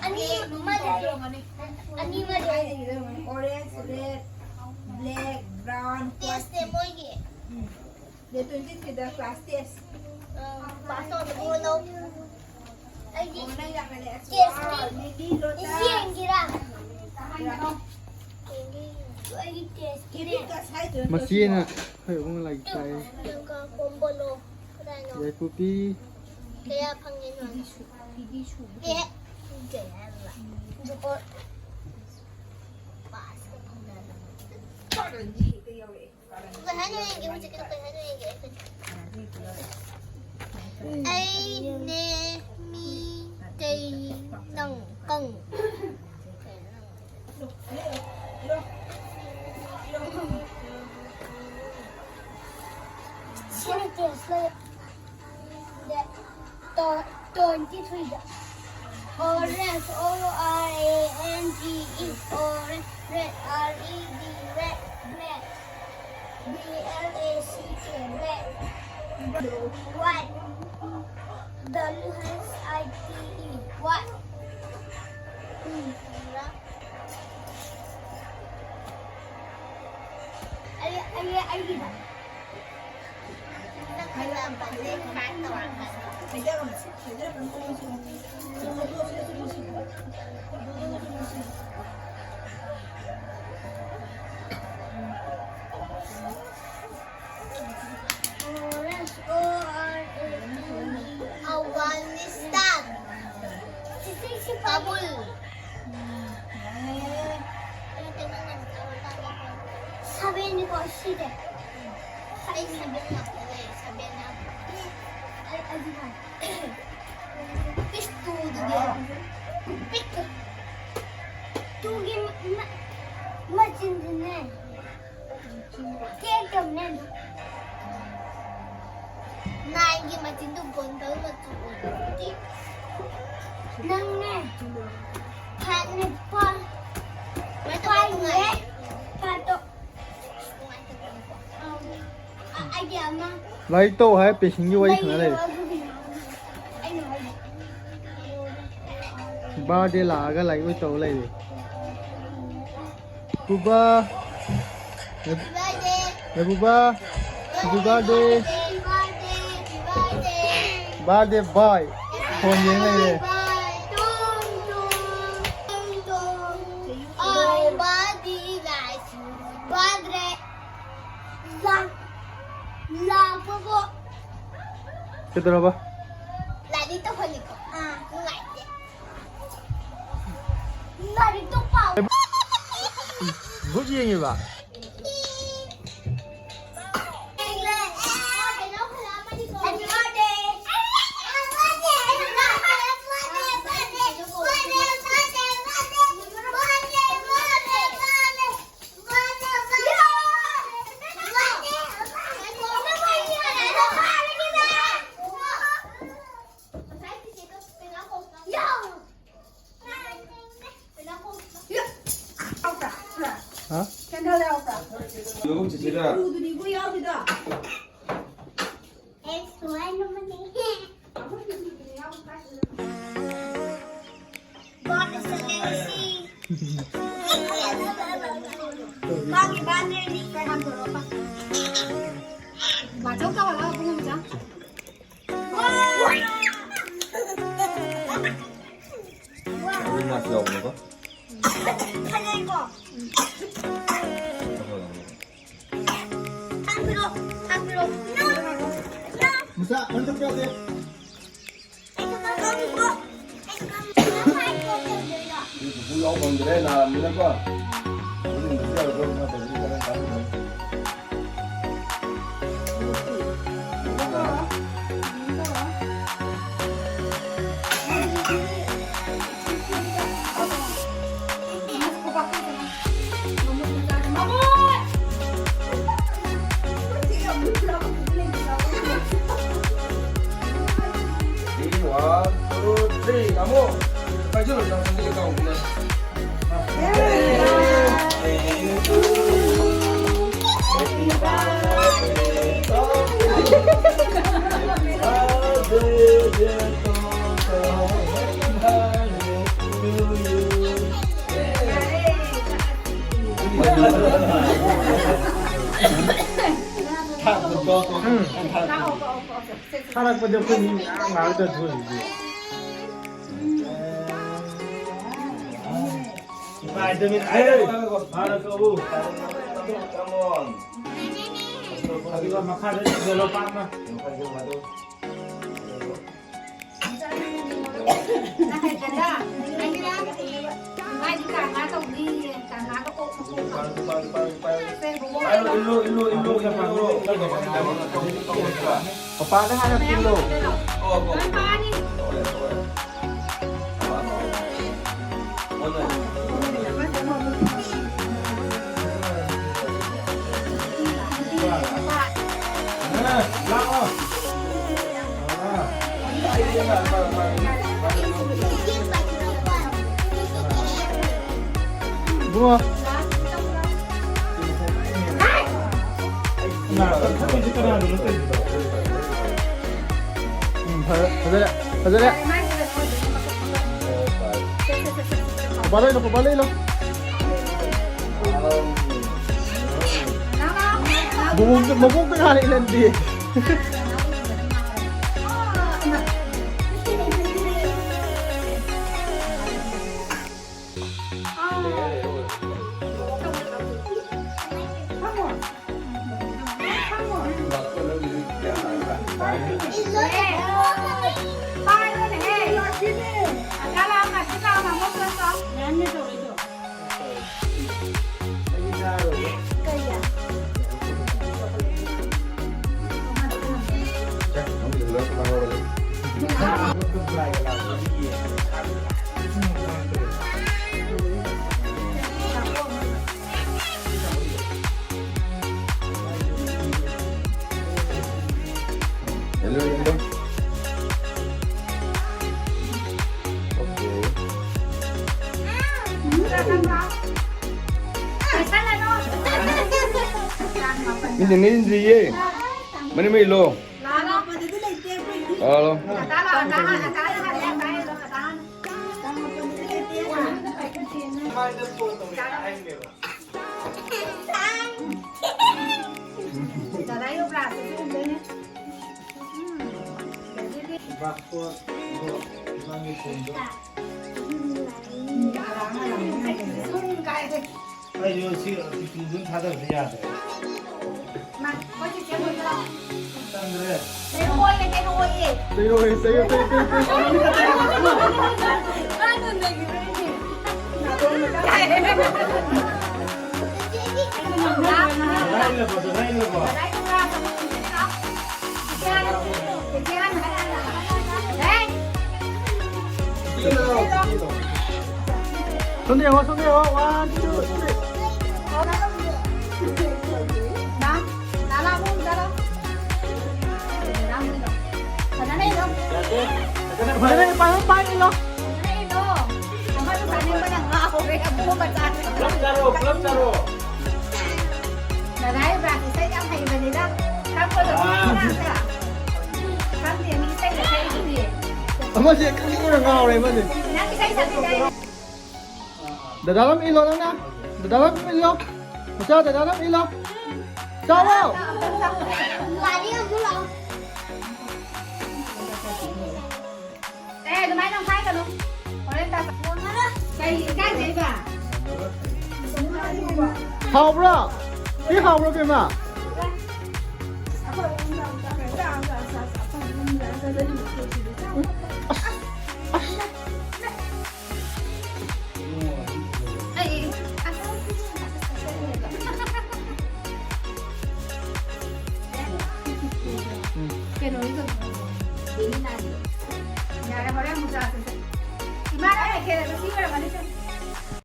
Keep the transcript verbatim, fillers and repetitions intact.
ꯑꯅꯤ ꯑꯃ ꯂꯩꯔꯦ꯫ ꯑꯅꯤ ꯑꯃ ꯂꯩꯔꯦ꯫ Orange, red, black, brown, white. Test ꯅꯦ ꯃꯣꯏꯒꯤ꯫ ꯎꯝ꯫ Day twenty three ꯗ class test꯫ ꯑ, pass ꯇꯧꯔꯗꯤ ꯂꯧ꯫ ꯑꯩꯗꯤ ꯇꯦꯁꯇꯤ ꯌꯦꯡꯒꯦꯔꯥ? ꯑꯩꯗꯤ ꯇꯦꯁꯇꯤꯅꯦ꯫ ꯃꯁꯤꯅ ꯑꯩꯈꯣꯏ ꯏꯕꯨꯡ ꯂꯥꯏꯔꯤꯛ ꯇꯥꯛꯏ꯫ ꯌꯦꯡꯒ ꯀꯣꯝꯕꯣꯂꯣ꯫ ꯀꯗꯥꯏꯅꯣ? ꯌꯥꯏꯀꯨꯞꯄꯤ꯫ ꯀꯌꯥ ꯐꯪꯉꯤꯅꯣ? ꯑꯦ, ꯀꯩ ꯍꯥꯏꯕ? ꯖꯨꯀꯣ꯫ ꯄꯥꯁꯀ ꯐꯪꯅꯗꯕ꯫ ꯀꯩ ꯍꯥꯏꯅꯣ ꯌꯦꯡꯒꯦ, ꯍꯧꯖꯤꯛꯀꯤꯗꯣ ꯀꯩ ꯍꯥꯏꯅꯣ ꯌꯦꯡꯒꯦ꯫ ꯑꯩꯅꯦ ꯃꯤ ꯀꯩ ꯅꯪ ꯀꯪ꯫ ꯁꯤꯅ ꯇꯦꯁ ꯂꯩ꯫ Twenty third. Orange, O R A N G E, orange, red, R E D, red, black, B L A C K, black, white, W H I T E, white. ꯎꯝ꯫ ꯑꯩ, ꯑꯩ, ꯑꯩꯒꯤꯗ꯫ Orange, O R A N G. Afghanistan. ꯁꯤꯁꯤ ꯁꯤ ꯀꯥꯕꯨꯜ꯫ ꯁꯚꯦꯟꯅꯤꯀꯣ ꯁꯤꯁꯦ꯫ ꯑꯩ seven ꯉꯥꯛꯇ ꯂꯩ, seven ꯉꯥꯛꯇ꯫ ꯑꯩ, ꯑꯩꯗꯤ ꯍꯥꯏ꯫ ꯄꯤꯁ ꯇꯨꯗꯨꯗꯤ꯫ ꯄꯤꯛ ꯇꯨꯒꯤ ꯃ-, ꯃꯆꯤꯟꯗꯨꯅꯦ꯫ ꯀꯦꯛ ꯇꯧꯅꯦ꯫ ꯅꯥꯏꯟꯒꯤ ꯃꯆꯤꯟꯗꯨ ꯒꯣꯟꯗꯜ ꯃꯆꯨ ꯑꯣꯏꯕꯗꯨꯗꯤ꯫ ꯅꯪꯅꯦ꯫ ꯐꯥꯏꯚꯅꯦ, ꯐꯥꯏꯚ꯫ ꯐꯥꯏꯚꯅꯦ꯫ ꯐꯥꯏꯚꯇꯣ꯫ ꯑ, ꯑꯩꯒꯤ ꯑꯃ꯫ ꯂꯥꯏꯔꯤꯛ ꯇꯧ ꯍꯥꯏ ꯄꯦꯁꯦꯟꯒꯤ ꯋꯥꯔꯤ ꯁꯥꯟꯅ ꯂꯩꯔꯦ꯫ ꯑꯗꯨꯒꯤꯅꯦ꯫ ꯑꯩꯅ ꯍꯥꯏꯗꯤ꯫ ꯕꯥꯔꯗꯦ ꯂꯥꯛꯑꯒ ꯂꯥꯏꯔꯤꯛ ꯑꯣꯏ ꯇꯧ ꯂꯩꯔꯦ꯫ ꯕꯨꯕꯥ꯫ ꯅꯦꯕꯨꯕꯥ꯫ Happy birthday꯫ Birthday boy꯫ Phone ꯌꯦꯡ ꯂꯩꯔꯦ꯫ ꯂꯥꯛꯄꯕꯨ꯫ ꯀꯩꯗꯧꯔꯕ? ꯂꯥꯏꯔꯤꯛ ꯇꯧꯍꯜꯂꯤꯀꯣ꯫ ꯑꯥ, ꯅꯨꯡꯉꯥꯏꯇꯦ꯫ ꯂꯥꯏꯔꯤꯛꯇꯣ ꯄꯥꯎ꯫ ꯚꯨꯠ ꯌꯦꯡꯉꯤꯕ? ꯍꯥ? ꯌꯦꯔꯨꯝ ꯆꯤꯆꯦꯗ꯫ ꯌꯦꯔꯨꯝ ꯃꯅꯥꯁꯨ ꯌꯥꯎꯕꯅꯦꯀꯣ꯫ ꯐꯖꯩꯀꯣ? ꯊꯥꯡ ꯄꯤꯔꯛꯑꯣ, ꯊꯥꯡ ꯄꯤꯔꯛꯑꯣ꯫ ꯃꯆꯥ, ꯑꯝꯇ ꯄꯤꯔꯛꯑꯣ꯫ ꯑꯩ ꯈꯛꯇ ꯆꯥꯅꯤꯡꯀꯣ꯫ ꯑꯩ ꯈꯛꯇ ꯆꯥꯅꯤꯡꯀꯣ꯫ ꯄꯨꯄꯨ ꯌꯥꯎ ꯐꯪꯗ꯭ꯔꯦ, ꯅꯥꯔꯝꯅꯤꯅꯀꯣ꯫ ꯄꯨꯄꯨ ꯌꯥꯎꯔꯒ ꯃꯥ ꯇꯧꯕꯗꯤ ꯀꯔꯝ ꯀꯥꯟꯗ One, two, three, ꯀꯥꯃꯣ꯫ ꯄꯥꯏꯁꯤꯜꯂꯣ, ꯆꯪꯁꯤꯜꯂꯣ, ꯀꯥꯃꯣ꯫ ꯎꯝ꯫ ꯊꯥꯔꯛꯄꯗꯤ ꯑꯩꯈꯣꯏ ꯃꯤ ꯃꯌꯥꯝ ꯉꯥꯛꯇ ꯊꯣꯛꯏꯗꯨꯗꯤ꯫ ꯅꯨꯡꯉꯥꯏꯇꯕꯅꯤ꯫ ꯑꯩ ꯐꯥꯔꯛꯑꯣ꯫ ꯑꯗꯨꯒ ꯃꯈꯥꯗ ꯆꯠꯂꯣ ꯄꯥꯛꯅ꯫ ꯄꯄꯥꯗ ꯍꯥꯟꯅ ꯄꯤꯜꯂꯣ꯫ ꯏꯕꯨꯡꯉꯣ꯫ ꯎꯝ, ꯐꯖ-, ꯐꯖꯔꯦ, ꯐꯖꯔꯦ꯫ ꯄꯄꯥ ꯂꯩ ꯂꯣ, ꯄꯄꯥ ꯂꯩ ꯂꯣ꯫ ꯃꯕꯣꯛꯇ, ꯃꯕꯣꯛꯇ ꯉꯥꯏꯔꯦ ꯅꯪꯗꯤ꯫ Hello, hello. Okay. ꯃꯤꯅ ꯅꯦꯟꯗ꯭ꯔꯤꯌꯦ꯫ ꯃꯅꯤ ꯃꯩ ꯂꯣ꯫ ꯂꯥꯛꯑꯣ꯫ ꯄꯥꯁꯄꯣꯔꯠ, ꯑꯗꯣ ꯅꯪꯒꯤ ꯐꯣꯟꯗꯣ꯫ ꯑꯩꯁꯨ ꯁꯤ ꯇꯨꯇꯨꯗꯨꯝ ꯊꯥꯗꯕꯗꯤ ꯌꯥꯗ꯭ꯔꯦ꯫ ꯆꯪꯗ꯭ꯔꯦ꯫ ꯆꯩꯔꯣꯏ, ꯆꯩꯔꯣꯏ, ꯆꯩꯔꯣꯏ, ꯆꯩꯔꯣꯏ꯫ ꯗꯗꯥ ꯏꯜꯂꯕꯣ? ꯗꯗꯥ ꯏꯜꯂꯕꯣ? ꯁꯣꯝꯗ ꯌꯦꯡꯉꯣ, ꯁꯣꯝꯗ ꯌꯦꯡꯉꯣ꯫ One, two, three. ꯐꯖꯅ ꯏꯜꯂꯣ꯫ ꯐꯖꯅ ꯄꯥꯏ, ꯄꯥꯏ ꯏꯜꯂꯣ꯫ ꯄꯨꯂꯞ ꯆꯥꯔꯣ, ꯄꯨꯂꯞ ꯆꯥꯔꯣ꯫ ꯗꯗꯥ ꯏꯕ꯭ꯔꯥꯍꯤꯝ ꯏꯁꯩ ꯌꯥꯝ ꯍꯩꯕꯅꯤꯗ꯫ ꯈꯪꯕꯗꯣ ꯈꯪꯕ꯭ꯔꯥ? ꯈꯪꯗꯦ, ꯃꯤ ꯏꯁꯩ ꯁꯛꯏꯗꯨꯗꯤ꯫ ꯑꯃꯁꯦ ꯈꯪꯅꯤꯡꯕꯅ ꯉꯥꯎꯔꯦ, ꯑꯃꯁꯦ꯫ ꯅꯪ ꯏꯁꯩ ꯁꯛꯄꯤꯗꯣ ꯑꯩ ꯗꯗꯥ ꯑꯗꯨꯝ ꯏꯜꯂꯣ ꯅꯪꯅ꯫ ꯗꯗꯥ ꯑꯗꯨꯝ ꯏꯜꯂꯣ꯫ ꯃꯆꯥ ꯗꯗꯥ ꯑꯗꯨꯝ ꯏꯜꯂꯣ꯫ ꯆꯥꯔꯣ꯫ ꯒꯥꯔꯤ ꯑꯃꯨꯛ ꯂꯥꯛꯑꯣ꯫ ꯑꯦ, ꯑꯗꯨꯃꯥꯏꯅ ꯑꯃꯨꯛ ꯍꯥꯏꯒꯅꯨ꯫ ꯍꯣꯔꯦꯟ ꯇꯥ-, ꯀꯩ ꯏꯀꯥꯏꯖꯩꯕ? ꯍꯥꯎꯕ꯭ꯔꯣ? ꯁꯤ ꯍꯥꯎꯕ꯭ꯔꯣ, ꯕꯦꯝꯃ? ꯑꯩ, ꯑꯁ꯫ ꯎꯝ꯫ ꯀꯩꯅꯣꯒꯤꯗꯣ꯫ ꯌꯥꯔꯦ, ꯍꯣꯔꯦꯟ ꯑꯃꯨꯛ ꯆꯥꯁꯦ꯫ ꯏꯃꯥꯅ ꯍꯦꯛ ꯍꯦꯛ ꯁꯤ ꯑꯣꯏꯔꯝꯒꯅꯤ꯫